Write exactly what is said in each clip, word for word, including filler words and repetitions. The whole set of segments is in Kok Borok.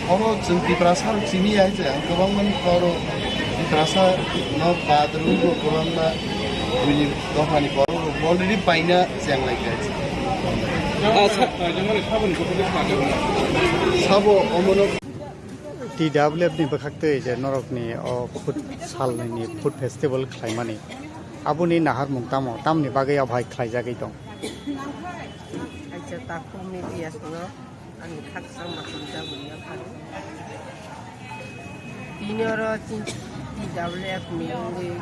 Oro chwng Tiprasa rok chini ya je, ang kwbangma ni borok Tiprasa no badrwng bo kwbangma bini dophani borok rok already paina cheng lai kha. Ah, sa- Sabo omono. T W F ni bwkhak twi je norok ni o food sal ni food festival khlaimani. Aboni naharmung tamo, tamni bagwi abohai khlaijagwi tong. Acha takhuk media swngo. Ani khaksa ma hamjakmani yapharo. Tini oro chini T W F ni wngwi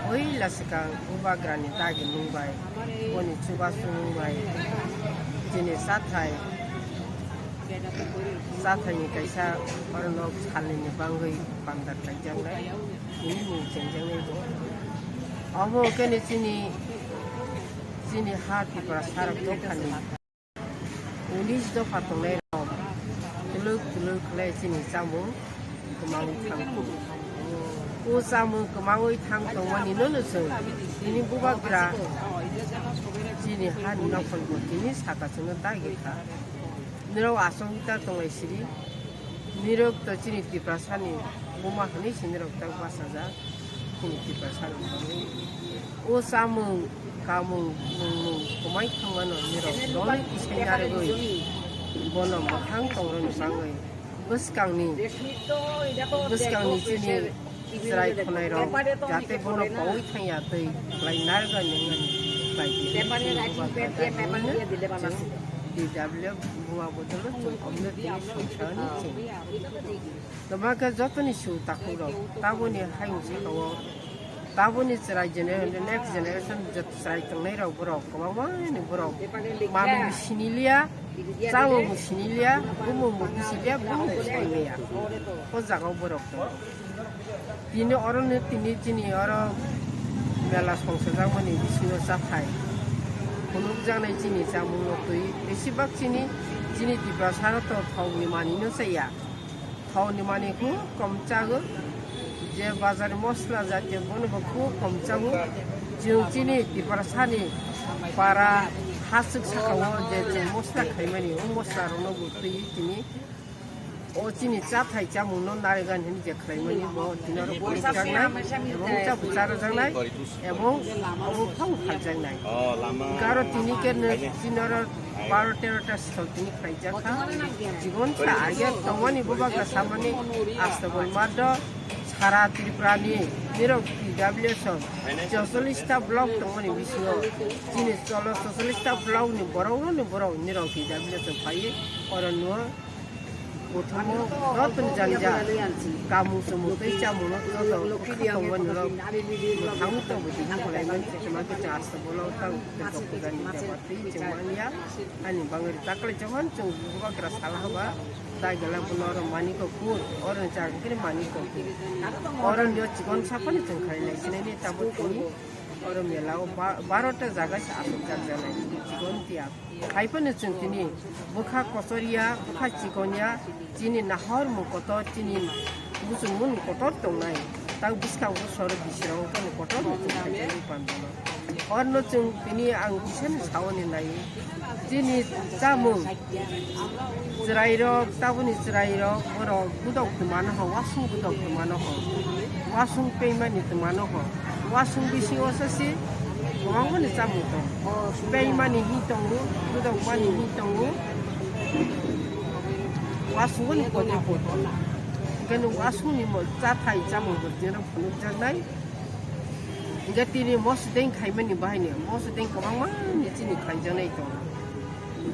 puila swkang bubagrani dagi nung bai, boni chubachu nung bai, chini chathai, chathaini kaisa oro nok salnini bangwi panda khlaijaknai, tini mung chengjaknai bo. Omo hwnkhe ni chini, chini ha Tiprasa rok dophani. Unis dopha tongnai rok twlwk twlwk khlai chini chamung kwmangwi thang tongo. O chamung kwmangwi thang tongmani no no chwng tini bubagra chini hani nokhon bo tini saka chwngno dagi kha. Norok aswk ta tonglai siri. Nirok to chini Tiprasani buma hwnwi se nirok tak bachajak, chini Tiprasani bagwi. O chamung, kamung, nungmung kwmai thangmano nirok dol kisai narwgwi bono mwkhang tongrwni bagwi bwskangni, bwskangni chini chwrai khwnairok jate bono kowi thangya twi khlai narwgani wngmani bai chini bubagra chini T W F buma bodolo chwng omno tini songchani chini. Kwbangkhe jotoni su takhuk rok taboni hayung sakao taboni chwrai gener-, next generation jot chwrai tongnai rok borok kwbangma ni borok manwi siniliya, chamung bo siniliya, bumung bo siniliya, bumung bo sailiya. O jaga o borok tongo. Tini oro ni tini chini oro mela songsajakmani bisingo chathai phunukjaknai chini chamung no twi besibak chini, chini Tiprasa no to thok ni manwi no chaya. Thok ni manwi khu kom chago, je bazar mosla jatiyo bono bo khu kom chago. Chwng chini Tiprasa ni para haswk saka o je chwng mosla khaimani o mosla rok no bo twi tini o chini chathai chamung no narwgani hwnwi je khlaimani bo tini oro phunukjaknai ebong chabu charajaknai ebong obo phang phaljaknai. Garo tini khe no chini oro baro tero ta sal tini khlaijak kha. Jibon sa age tongmani bubagra samani Astabol Mardo sara Tripura ni nirok T W S o chocholish ta block tongmani bisingo chini cholo chocholish ta block ni borok no ni borok nirok T W S o phaiwi oro nuo. Bothomo joto ni janja kamung chumung tei chamung no joto kha tongmani rok mwthangwi tongo tini kwlaimani kwchama khe chwng Astabol o tang Durga puja ni jaba twi chwng manya ani bangwi rwchak kwlai jokon chwng bubagra sal haba tai gala bono oro maniko kur oro ni chang khe maniko kur oro ni o chikon saphani chwng khainai sinai ni tabuk tini oro mela o ba-, baro ta jaga se aswk jak janai chikon tiya. Hai phano chwng tini bwkha kochor ya, bwkha chikon ya, chini nahor mung kotor, chini muchung mung kotor tongnai. Tak bwskango soro bisirok phano kotor muchung khaijagwi pandano. Orno chwng tini ang kisani saoni nai. Chini chamung chwrairok, taboni chwrairok, borok budok twmano ho, wasung budok twmano ho, wasung peimani twmano ho. Wasung bisingo sasi kwbangmani chamung tongo. Peimani hi tongo, budokmani hi tongo, wasungoni pote pote. Hingke nwng wasungni mo-, chathai chamung bo tini phunukjaknai. Hingke tini moso deng khaimani bahaino, moso deng kwbangmani chini khaijaknai tongo.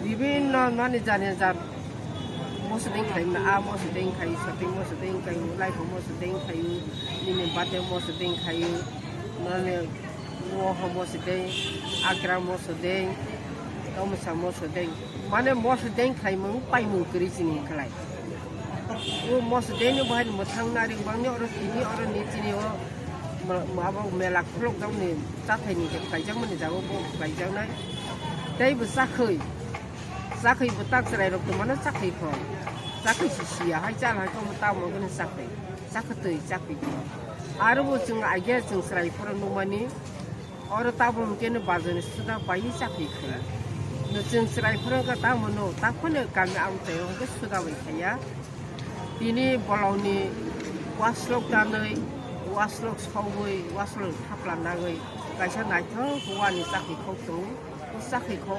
Bibinno mani jani jat moso deng khaimani, a moso deng khai, soting moso deng khai, laipho moso deng khai, nini bate moso deng khai, mane Moho moso deng, akra moso deng, tomsa moso deng. Mane moso deng khaimung paimung kwrwi chini khlai. O moso deng ni bahai mwthang nari bangni oro tini oro ni chini o ma-, ma-, abo mela khulok jakni chathai ni je khlaijakmani jago bo khlaijaknai. Tei bo chakhwi, chakhwi bo tak chwrai rok tongmano chakhwi kho. Chakhwi si siya hai chal hai khe omo tamo gwnwi chakhwi. Chakhwi twi chakhwi kho. Aro bo chwng agia chwng chwrai phoro nukmani. Oro tabuk hwnkhe no bazar ni suda pai chakri khaio. Chwng chwrai phano wngkha tamo no, taphano kami amchai hwnkhe suda bai khaiya. Tini bolongni waslok tanwi, waslok sogwi, waslok thapla nagwi kaisa naithok wani chakhi khok tongo. O chakhi kho,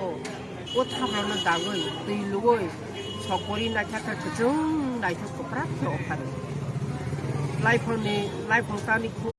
o thaplano dagwi, twi luwi, sokori naithok khe kwchwng naithok kwprak khe opharo. Laiphangni, laiphang tani khu